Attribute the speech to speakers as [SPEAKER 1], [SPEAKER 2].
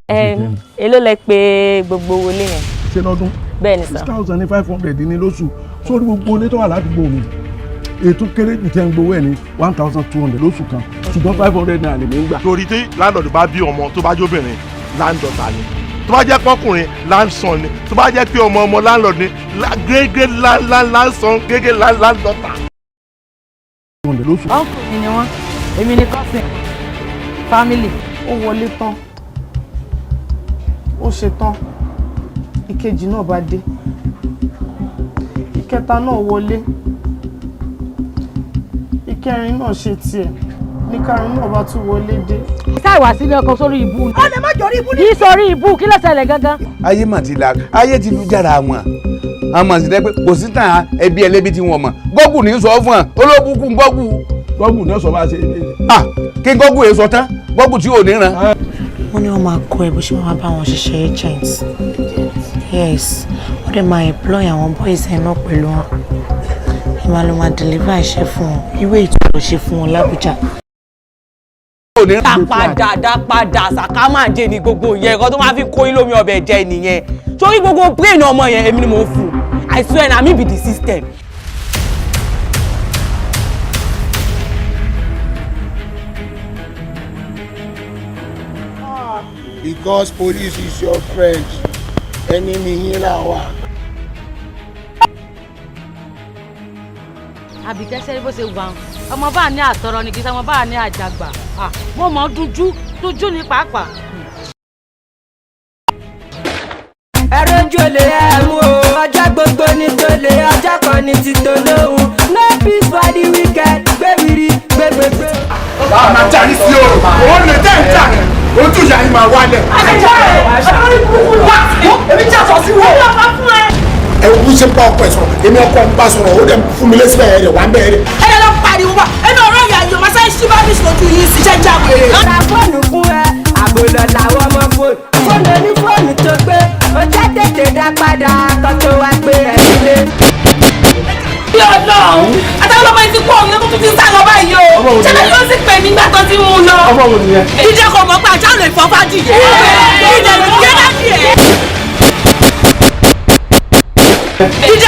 [SPEAKER 1] Èló lẹ pé gbogbo owó lé yẹn?
[SPEAKER 2] Ṣé lọ́dún?
[SPEAKER 1] Bẹ́ẹ̀ ni sir.
[SPEAKER 2] 6,500 ní lóṣù. Sórí gbogbo ilé tó wà ládùúgbò mi, ètò kéré jù tẹ́ ń gbowó ẹ̀ ní 1,200 lóṣù kan, ṣùgbọ́n ₦500 lèmi ń gbà.
[SPEAKER 3] Torí tí landlord bá bí ọmọ tó bá jóbìnrin, landdaughter ni. Tó bá jẹ́ pọ́kùnrin, landson ni. Tó bá jẹ́ pé ọmọ ọmọ landlord ni, great great land land landson, great great land landdaughter.
[SPEAKER 2] Lóṣù.
[SPEAKER 4] Uncle mi ni wọ́n, èmi ni cousin family.
[SPEAKER 5] Ó wọlé tán, ó ṣe tán, ìkejì náà bá dé, ìkẹta náà wọlé, ìkẹrin náà ṣe tiẹ̀, ní karùn náà bá tún wọlé dé.
[SPEAKER 4] Sáà wá sílé ọkọ sórí ibú.
[SPEAKER 6] Ó lè má jọrí ibú ní.
[SPEAKER 4] Kì í sórí ibú, kí ló ṣẹlẹ̀ gangan?
[SPEAKER 7] Ayé mà ti la, ayé ti lu jára wọn àmọ́ sì dẹ́ pé kò sí tàn ẹbí ẹlẹ́bí tí wọ́n mọ̀. Gọ́gù ní sọ fún ọ, olóbùkún gọ́gù.
[SPEAKER 2] Gọ́gù náà sọ bá ṣe.
[SPEAKER 7] Ah, kí gọ́gù yẹn sọ tán, gọ́gù tí ò ní ràn.
[SPEAKER 8] Wọ́n ní wọ́n máa kọ́ ẹ bó ṣe máa bá wọn ṣiṣẹ́ agent. Yes, wọ́n dẹ̀ máa employ àwọn boys ẹ̀ náà pẹ̀lú wọn. Ẹ máa lọ máa deliver iṣẹ́ fún wọn, ìwé ìtura ṣe fún wọn l'Abuja.
[SPEAKER 9] Dá padà, dá padà, sàkámàjẹ ni gbogbo yẹn. Nǹkan tó máa fi kó ilé omi ọbẹ̀ jẹ nìyẹn. Torí gbogbo brain ọmọ yẹn, èmi ni mò ń fún. I swear, na me be the system.
[SPEAKER 10] Because police is your friend, enemy yín là wà.
[SPEAKER 4] Àbíkẹ́, sẹ́rí bó ṣe wà ń ọmọ bá ní àtọrọ ni, kì í ṣe ọmọ bá ní àjàgbà. Ah, mo mọ̀ dúdú dúdú ní pàápàá.
[SPEAKER 6] Ẹrọ́jú olè ẹ̀ mú o. Ọjọ́ gbogbo ní tolè, ọjọ́ kan ní ti tolóhùn. No peace for the wicked. Gbéwìrì gbégbégbé.
[SPEAKER 10] Báwo máa jà ní sí o, òun lè tẹ̀ ń jà, ojú ìyá yín máa wálẹ̀.
[SPEAKER 6] Èmi jà sọ sí wọ́n.
[SPEAKER 10] Ẹ wo bí ṣe ń bá ọkọ ẹ sọ̀rọ̀, èmi ọkọ ń bá sọ̀rọ̀, ó dẹ̀ fún mi lẹ́sìn bẹ́ẹ̀ rẹ̀ wá ń bẹ́ẹ̀ rẹ̀.
[SPEAKER 6] Ẹ lọ pariwo wa, ẹnu ọ̀rọ̀ ìyá yìí, ọmọ sáyé ṣíbá mi sójú yìí sí jẹ́jà wèrè. Ra fóònù fún ẹ, àbòlọ̀ làwọn ọmọ fóònù. Fóònù onífóònù tó gbé, ó jẹ́ tètè dá padà kan tó wá gbé ẹ sílé. Bí Ọlọ́run, àtàwọn ọmọ yìí ti kú ọ̀hún lẹ́kùn tó ti sá lọ báyìí o. Ṣé yóò sì pè mí nígbà tó ti mú un lọ?
[SPEAKER 2] Ọmọ wo nìyẹn?
[SPEAKER 6] Jíjẹ́ kò mọ̀ pé ajá lè fọ́ fájìyẹ. Jíjẹ́ ló gbé dájì ẹ̀. Jíjẹ́.